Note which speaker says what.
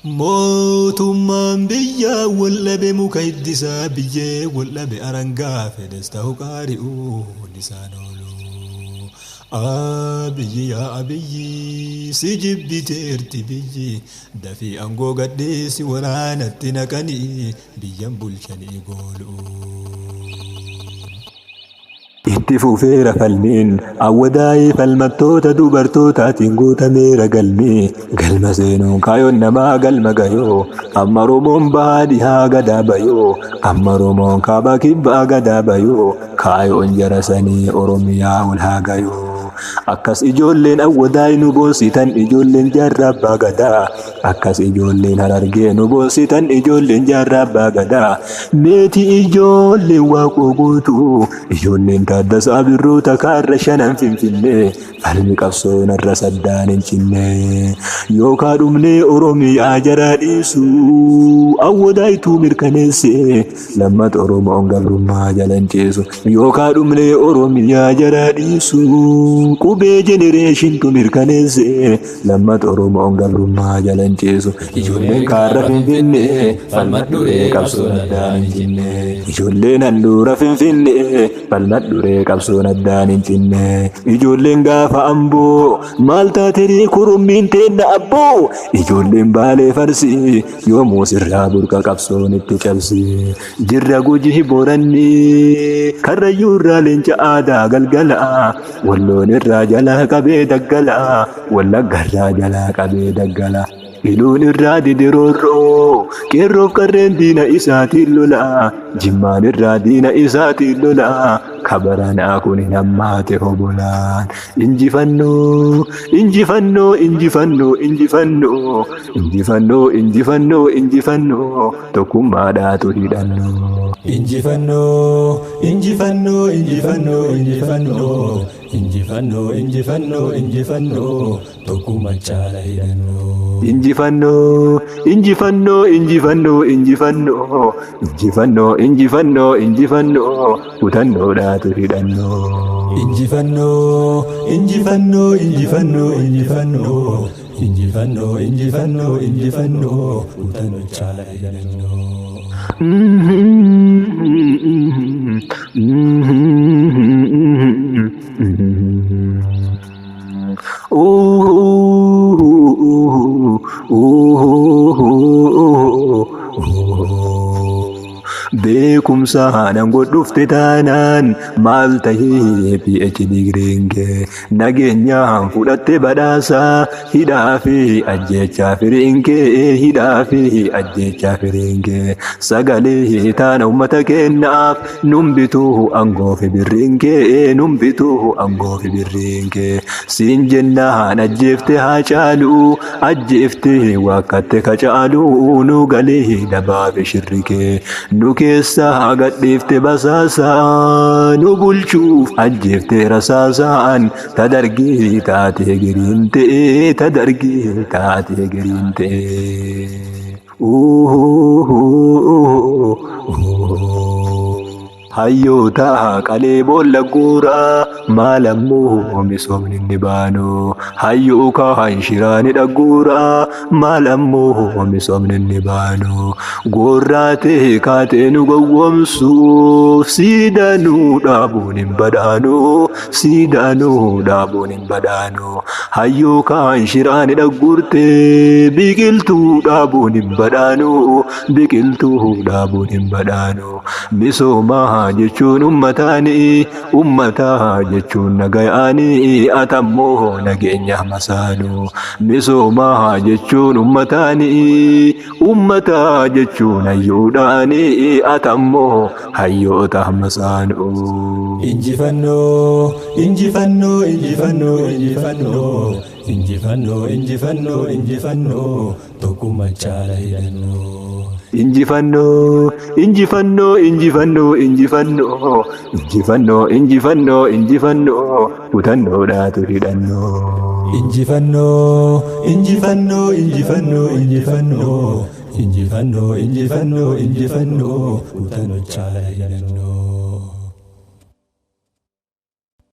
Speaker 1: Mootummaan biyyaa wallabe muka hiddisaa biyyee wallabe arangaa fedhes ta'u qaari'uun isaan oolu. Abiyyi yaa abiyyi si jibbiteerti biyyi dafii aangoo gadhiisi waraanatti naqanii biyyan bulchanii goolu. Itti fufeera falmiin awwadaa'ee falmattoota dubartootaatiin guutameera galmi galma seenuun kaayoon namaa galma gayoo amma Oromoon bahaa dhihaa gadaa bayoo amma Oromoon kaaba kibbaa gadaa bayoo kaayoon jara sanii Oromiyaa ol haa gayoo. Akkas ijoolleen awwadaa'ee nu boonsitan ijoolleen jaarraa abbaa gadaa akkas ijoolleen harargee nu boonsitan ijoolleen jaarraa abbaa gadaa meetii ijoolleen waaqoo guutuu ijoolleen Taaddasaa Birruu Takaarra shanan Finfinnee falmi qabsoon irra saddaan hin cinne yookaa dhumnee Oromiyaa jaraa dhiisu awwadaayituu mirkaneesse lammata Oromoon gabrummaa jala hin ciisu yookaa dhumnee Oromiyaa jaraa dhiisu qubee jenereeshintu mirkaneesse lammata Oromoon gabrummaa jala hin ciisu ijoolleen kaarra Finfinnee falmadhuree qabsoon addaan hin cinne ijoolleen handhuura Finfinnee falmadhuree qabsoon addaan hin cinne ijoolleen gaafa amboo maal taaterii kurummiin teenna abboo ijoolleen baalee farsi yoomuu sirraa burqa qabsoon itti cabsi jirra gujii boranni karrayyuu irraa leenca aadaa galgala walloon irraa jalaa qabee daggala wallagga irraa jalaa qabee daggala. Iluun irraa didiroorroo qeerroof qarreen diina isaatiin lola jimmaan irraa diina isaatiin lola kabaranaa kun hin hammaate hobolaan injifannoo injifannoo injifannoo injifannoo injifannoo injifannoo injifannoo tokkummaadhaatu hidhannoo.
Speaker 2: Injifannoo injifannoo injifannoo injifannoo injifannoo injifannoo injifannoo tokkummaa caala hidhannoo.
Speaker 1: Injifannoo injifannoo injifannoo injifannoo injifannoo injifannoo injifannoo kutannoodhaatu hidhannoo.
Speaker 2: Injifannoo injifannoo injifannoo injifannoo injifannoo injifannoo injifannoo kutannoo caala hidhannoo.
Speaker 1: Beekumsa haanan godhufte taanaan maal tahee PhD digiriin kee nageenyaan fudhatte badhaasaa hidhaa fi ajjechaa firiin kee hidhaa fi ajjechaa firiin kee sagalee taana uummata kennaaf nun bituu aangoo fi birriin kee nun bituu aangoo fi birriin kee siin jennaan ajjeefte haa caalu ajjeefte waakkatte kacaalu nu galee dabaa fi shirri kee nu keessa gadhiifte basaasaa nu bulchuuf ajjeefte rasaasaan tadargii taatee giriin ta'e tadargii taatee giriin ta'e. Hayyoota qalee boolla guuraa maal ammoo misoomni inni baanu hayyuu kaan shiraani dhagguuraa maal ammoo misoomni inni baanu gorraatee kaatee nu gowwoomsuuf siidaanuu dhaabuun hin badhaanu siidaanuu dhaabuun hin badhaanu hayyuu kaan shiraani dhagguurtee biqiltuu dhaabuun hin badhaanu biqiltuu dhaabuun hin badhaanu misoomaa jechuun ummataanii ummataa jechuun nagayaanii atammoo nageenya masaanu misoomaa jechuun ummataanii ummataa jechuun hayyuudhaanii atammoo hayyoota masaanu.
Speaker 2: Injifannoo injifannoo injifannoo injifannoo injifannoo injifannoo injifannoo tokkummaa caala hidhannoo.
Speaker 1: Injifannoo injifannoo injifannoo injifannoo injifannoo injifannoo injifannoo kutannoodhaatu hidhannoo.
Speaker 2: Injifannoo injifannoo injifannoo injifannoo injifannoo injifannoo injifannoo kutannoo caala hidhannoo.